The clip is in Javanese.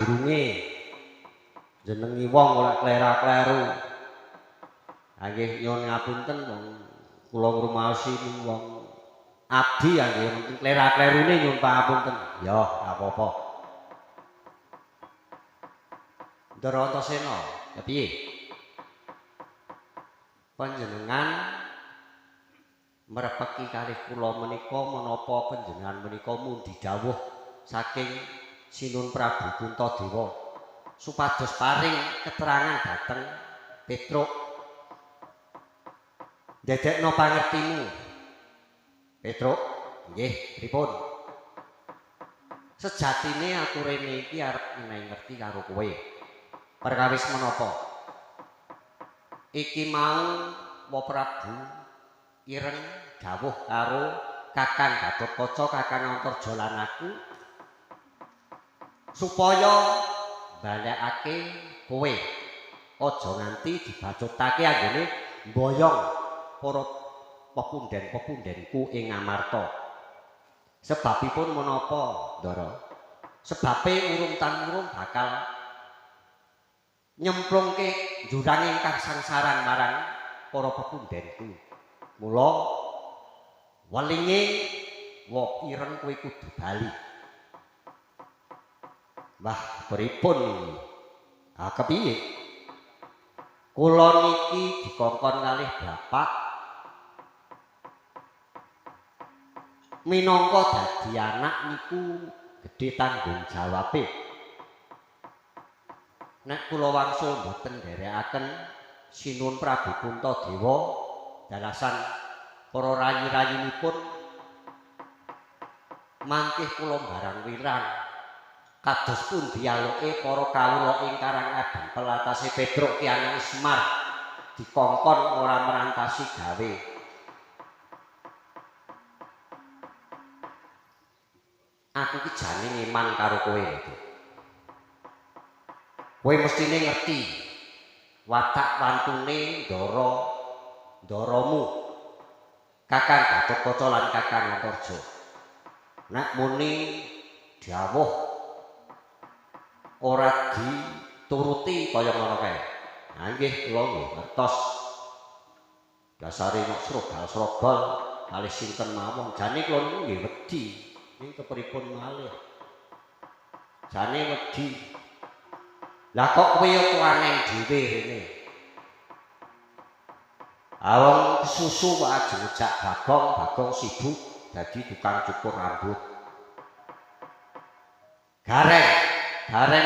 Sadurunge jenengi wong ora klera-kleru. Ha nggih nyuwun ngapunten wong kula ngrumaosi wong abdi ya nggih mungkin klera-klerune nyuwun pangapunten. Ya, ora apa-apa. Ndara Antasena, kepiye? Panjenengan merepeki kalih kula menika menapa panjenengan menika mundi dawuh saking Sinun Prabu Puntadewa supados paring keterangan dhateng Petruk. Ndedekno pangertimu. Petruk, nggih, pripun? Sejatine aku rene iki arep menehi ngerti karo kowe. Perkawis menapa? Iki mau wa Prabu Ireng dawuh karo Kakang Gatotkaca, Kakang Antarja lan aku supaya balekake kowe. Aja nganti dibacutake anggone mboyong para pepunden-pepundenku ing Amarta. Sebabipun menapa, Ndara? Sebabe urung tan urung bakal nyemplungke jurang ingkang sangsaran marang para pepundenku. Mula welinge wa ireng kowe kudu bali. Wah, pripun iki? Ah, kepiye? Kula niki dikongkon kalih bapak minangka dadi anak niku gedhe tanggung jawabe. Nek kula wangsul mboten nderekaken Sinuwun Prabu Puntadewa dalasan para rayi-rayinipun mangkih kula barang wirang kados pundi aluke para kawula ing Karang Adem pelatase Petruk ki anake Semar dikongkon ora merantasi gawe. Aku ki jane ngeman karo kowe lho. Kowe mestine ngerti watak wantune ndara ndaramu Kakang Gatotkaca lan Kakang Antarja. Nek muni dawuh ora dituruti kaya ngono kae. Ha nggih kula nggih ngertos. Dasare mok srogal-srogol kalih sinten mawon. Jane kula niku nggih wedi. Ning kepripun malih. Jane wedi. Lah kok kowe yo tuaneng dhewe rene. Awong susu kok ajeng ngejak Bagong, Bagong sibuk dadi tukang cukur rambut. Gareng, gareng.